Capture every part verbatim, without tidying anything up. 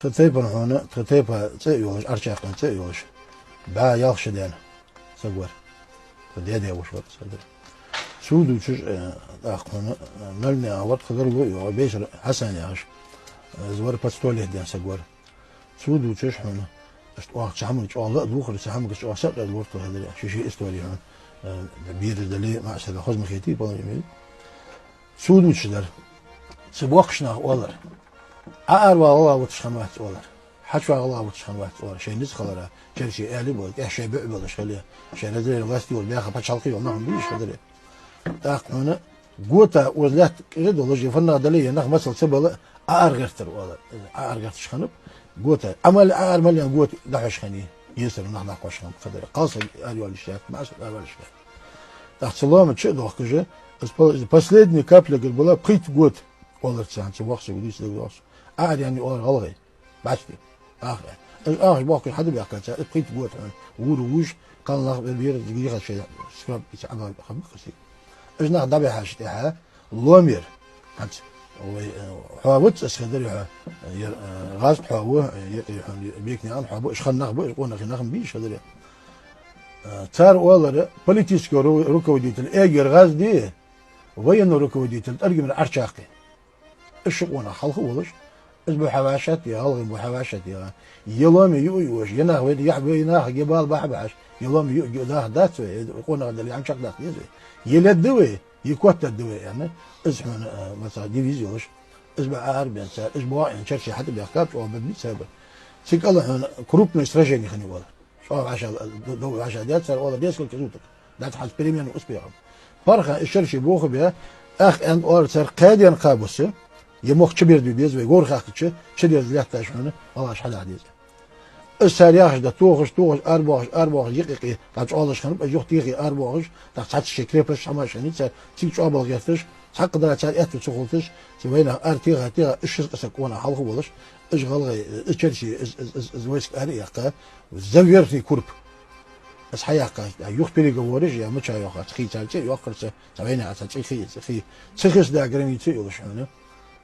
Тха тайпан хьона, тха тайпан цӀи а йолаш, Ӏарчаккхен цӀи а йолаш, бӀаь ялх шу даьнна саг вар. Тха даь-даь воша вар саг. Цо дувцаш, э, тӀаккха хьона, э, Нальный агӀор тха гаргало а йоагӀа, Бейсара Хьасан яхаш, э, из вар, под сто лет даьнна саг вар. Цо дувцаш хьона, иштта оаха цу хӀаманга чӀоагӀа ла а дувхар, цу хӀаманга чӀоагӀа сакъердалур вар тхо, хӀаьта ший-ший истори хьона, э, бераш дале, маӀсара хоза ма хетий, положение. Цо дувцаш дар. Цу боккхийча наха оалар: «Ӏа аравала гӀалгӀа вуташ хинна вац», оалар. «Хьачувала гӀалгӀа вуташ хинна вац», оалар. Шоай низ хилара, чарчий аьле а бола, тӀехьа шоай буӀ болаш хила, шоай разрез власти йола, баьха паччахьалкхе йола нах ма бий уж, хазаре. ТӀаккха хьона гота, укхаза лаьтта кӀира долаш, е фу нах дале, е нах мацал ца бала, Ӏа ара гӀертар, оалар. Ӏа ара гӀерташ хиннаб гота. Ӏа мел, Ӏа ара мел яьнна гота дӀахьош хиннай. Есар нах дӀахьош хиннаб, хазаре. Кхалсаг аравала йиш яц, маӀсаг аравала йиш яц. ТӀаккха цу лома чу а дохкаш, из по-, из последняя капля, говорит, была пхийтта гота, оалар цар, цу воккхача саго дийцар, дагадоагӀа сона. Ӏа ара яьннай, оалар, гӀалгӀай. Бац те. Ах, из ахаш бохкаш хьа да баьхкача, из пхийтта гота хьона, вура вуж, кхалнах бер, бер, дигиха шоай скраб, ица Ӏа баьхка хаб кхаси. Уж нах дӀабихьача тӀехьа лома яр. ХӀанз, вай, э, хьо вац, аз хазаре хьо, э, ер, э, гӀазкх хьо ва, э, ер, э, хьона, бекни ан хьо ба, уж хинна нах ба, уж къонахий нах ма бий уж, хазаре. Э, цар оалар, политический ру-, руководитель эггара гӀазде, военный руководитель тӀаргамера Ӏарчаккхе. Уж ши къонах хьалха а волаш, из бу хьавӀашагӀтеха, гӀалгӀай бу хьавӀашагӀтеха, е лома я а йоаш, е нах вай, е нах, е бала бахьа бахьаш, е лома я а, я а даха дац вай, е къонах дале, хӀама чакхдаха деза вай. Е ледда вай, е котдадда вай, аьнна, из хьона, а, маца девиз йолаш, из ба Ӏа ара баьнна цар, из бу аьнна, чарчий хьатӀабаьхкаб, чӀоагӀа бабни цар ба. Цига кӀала хьона крупное сражение хиннай, оалар. ЧӀоагӀа вӀашагӀ-, д-, д-, вӀашагӀдаьд цар, оалар, несколько суток. ДӀатӀахьажа с переменным успехом. ПархӀа из чарчий боха бе, ах, аьнна, оалар цар, кхаь ден кхаь бус, е мохк чуберда беза вай, говр хахкача, чудерза лаьтташ хьона, гӀалгӀаша хьадаха деза. Из цар яхаш да тохаш, тохаш, арабоахаш, арабоахаш, юкъе-юкъе, тӀаккха чӀоалаш хиннаб, из юха тӀехьа арабоахаш, тӀаккха цхьацца шоай крепосташ хӀамаш хиннай цар, цига чӀоагӀа балха гӀерташ, цхьаккха дӀа цар аьттув ца хулийташ, цу вайнаха ара теха, теха, из ши саг къонах хьалха волаш, из гӀалгӀай, из чарчий, из, из, из, из войска ара а яьккха, за верхний Курп. Из хьаяьккха, а, юха переговораш, е мича йоахар, цхьа хий цар цӀи йоаккхар цар, цхьа вайнаьха цхьа цӀи хий, цхьа хий, цхьа хӀама да граница йолаш хьона,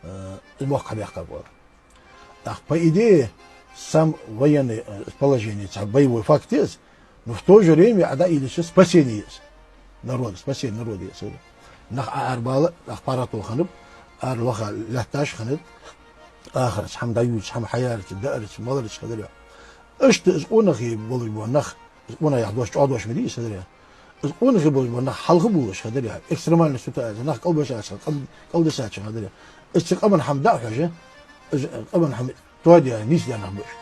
э, из мохк хьабаьхкаб, оалар. ТӀаккха, по идее, сам военный, э, положение, цхьа боевой факт я из, но в то же время Ӏа дӀаийдича спасение я из. Народа, спасение народа я из. Нах Ӏа арабала, нах паргӀато хиннаб, ара лоха лаьтташ хиннад, ахарца хӀама дӀаювцаш, хӀама хьаярца, даарца, маларца, хазаре. Иштта из къонахий болаш бола нах, из къонахий яха дош чӀоагӀа дош ма дий из, хазаре. Из къонахий болаш бола нах хьалха болаш, хазаре, экстремальная ситуация, нах кӀалбашача, кӀал-, кӀалдисача, хазаре. Из цу къаман хӀама дӀа а хьожаш, из къаман хӀама тоаде, нийсде нах ба уж.